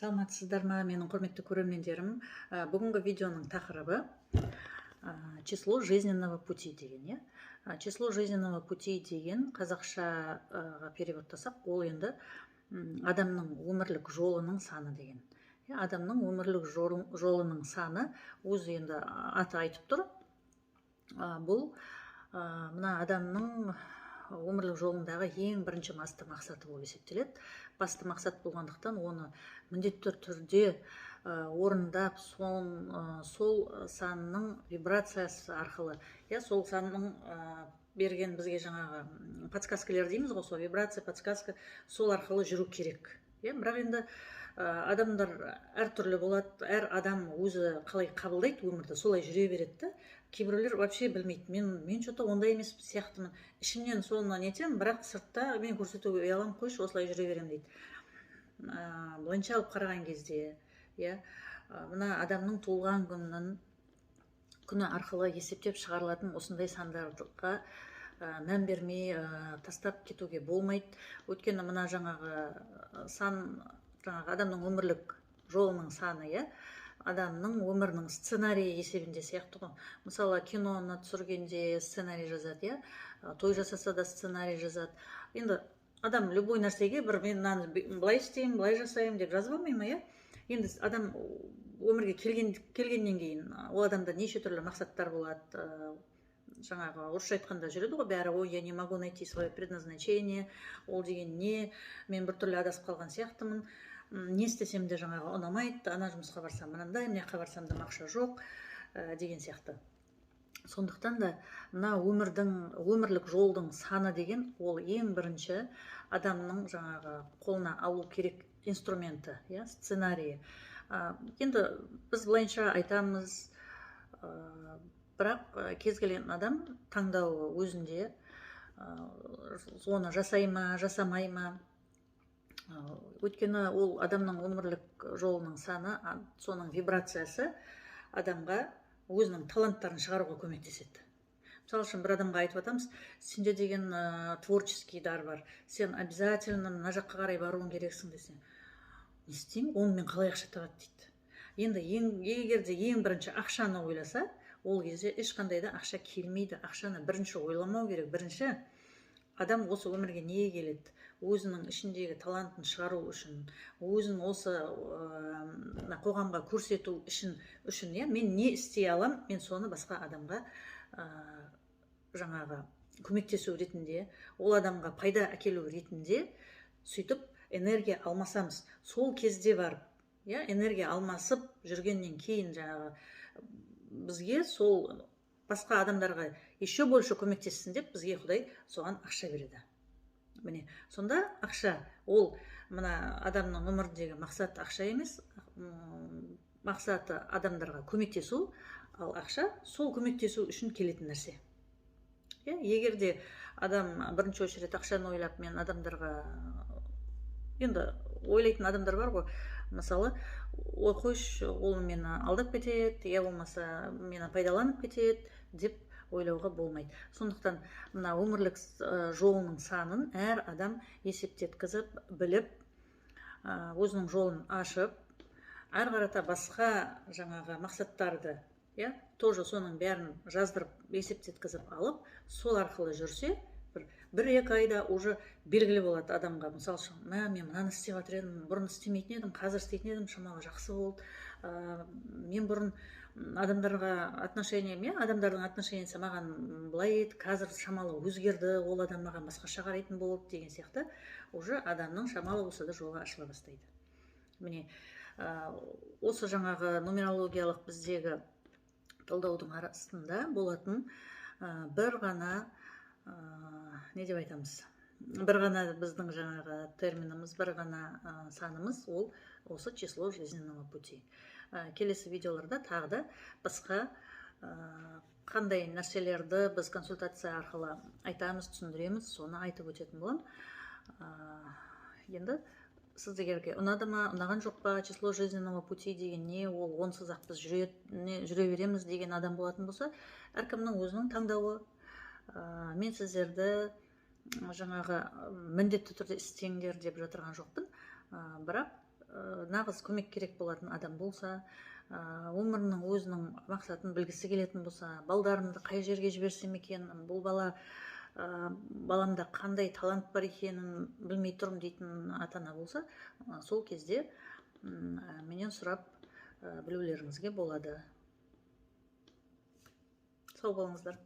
Саламатсыздар ма, менің құрметті көрермендерім! Бүгінгі видеоның тақырыбы число жизненного пути деген, иә. Число жизненного пути деген қазақшаға переводтасақ, ол енді адамның өмірлік жолының саны деген. Иә, адамның өмірлік жолының саны өзі енді аты айтып тұр. Бұл мына адамның өмірлік жолындағы ең бірінші басты мақсаты болып есептеледі. Басты мақсат болғандықтан, оны міндетті түрде орындап, сол санның вибрациясы арқылы, иә, сол санның берген бізге жаңағы подсказкалар дейміз ғой, сол вибрация, подсказка, сол арқылы жүру керек, иә. Бірақ енді адамдар әртүрлі болады. Әр адам өзі қалай қабылдайды өмірді, солай жүре береді да. Кейбіреулер вообще білмейді. Мен че-то ондай емес сияқтымын, ішімнен соны нетемін, бірақ сыртта мен көрсетуге ұяламын, қойшы, осылай жүре беремін дейді. Былайынша алып қараған кезде, иә, мына адамның туылған күнінің күні арқылы есептеп шығарылатын осындай сандарға мән бермей тастап кетуге болмайды. Өйткені мына жаңағы сан, жаңағы адамның өмірлік жолының саны, иә, адамның өмірінің сценарийі есебінде сияқты ғой. Мысалы, киноны түсіргенде сценарий жазады, иә, той жасаса да сценарий жазады. Енді адам любой нәрсеге бір мен мынаны былай істеймін, былай жасаймын деп жазып алмай ма, иә? Енді адам өмірге келгеннен кейін ол адамда неше түрлі мақсаттар болады. Жаңағы орысша айтқанда жүреді ғой бәрі: «Ой, я не могу найти свое предназначение», ол деген не, мен біртүрлі адасып қалған сияқтымын, не істесем де жаңағы ұнамайды, ана жұмысқа барсам мынандай, мына жаққа барсам да ақша жоқ деген сияқты. Сондықтан да мына өмірдің, өмірлік жолдың саны деген ол ең бірінші адамның жаңағы қолына алу керек инструменті, иә, сценарийі. Енді біз былайынша айтамыз, бірақ кез келген адам таңдауы өзінде, оны жасай ма, жасамай ма. Өйткені ол адамның өмірлік жолының саны, соның вибрациясы адамға өзінің таланттарын шығаруға көмектеседі. Мысалы үшін, бір адамға айтып жатамыз: «Сенде деген творческий дар бар, сен обязательно мына жаққа қарай баруың керексің», — десе, «Не істеймін, онымен қалай ақша табады?» — дейді. Енді егер де ең бірінші ақшаны ойласа, ол кезде ешқандай да ақша келмейді. Ақшаны бірінші ойламау керек. Бірінші адам осы өмірге неге келеді? Өзінің ішіндегі талантын шығару үшін, өзін осы мына қоғамға көрсету үшін, иә. Мен не істей алам, мен соны басқа адамға жаңағы көмектесу ретінде, ол адамға пайда әкелу ретінде, сөйтіп энергия алмасамыз. Сол кезде барып, иә, энергия алмасып жүргеннен кейін жаңағы бізге сол басқа адамдарға еще больше көмектессін деп бізге Құдай соған ақша береді. Міне, сонда ақша ол мына адамның өміріндегі мақсаты ақша емес, мақсаты адамдарға көмектесу, ал ақша сол көмектесу үшін келетін нәрсе, иә. Егер де адам бірінші очередь ақшаны ойлап, мен адамдарға, енді ойлайтын адамдар бар ғой, мысалы, ой, қойшы, ол мені алдап кетеді, я болмаса мені пайдаланып кетеді деп ойлауға болмайды. Сондықтан мына өмірлік жолының санын әр адам есептеткізіп біліп, өзінің жолын ашып, әрі қарата басқа жаңағы мақсаттарды, иә, тоже соның бәрін жаздырып, есептеткізіп алып, сол арқылы жүрсе, бір екі айда уже белгілі болады адамға. Мысалы үшін, мә, мен мынаны істеп жатыр едім, бұрын істемейтін едім, қазір істейтін едім, шамалы жақсы болды. Мен бұрын адамдарға отношением, иә, адамдардың отношениесі маған былай еді, қазір шамалы өзгерді, ол адам маған басқаша қарайтын болды деген сияқты. Уже адамның шамалы болса да жолы ашыла бастайды. Міне, осы жаңағы нумерологиялық біздегі талдаудың арасында болатын бір ғана не деп айтамыз, бір ғана біздің жаңағы терминіміз, бір ғана санымыз ол осы число жизненного пути. Келесі видеоларда тағы да басқа қандай нәрселерді біз консультация арқылы айтамыз, түсіндіреміз, соны айтып өтетін боламын. Енді сіздерге ұнады ма, ұнаған жоқ па, число жизненного пути деген не, ол онсыз ақ біз жүре береміз деген адам болатын болса, әркімнің өзінің таңдауы. Мен сіздерді жаңағы міндетті түрде істеңдер деп жатырған жоқпын, бірақ нағыз көмек керек болатын адам болса, өмірінің өзінің мақсатын білгісі келетін болса, балдарымды қай жерге жіберсем екен, бұл бала, баламда қандай талант бар екенін білмей тұрмын дейтін ата ана болса, сол кезде менен сұрап білулеріңізге болады. Сау болыңыздар.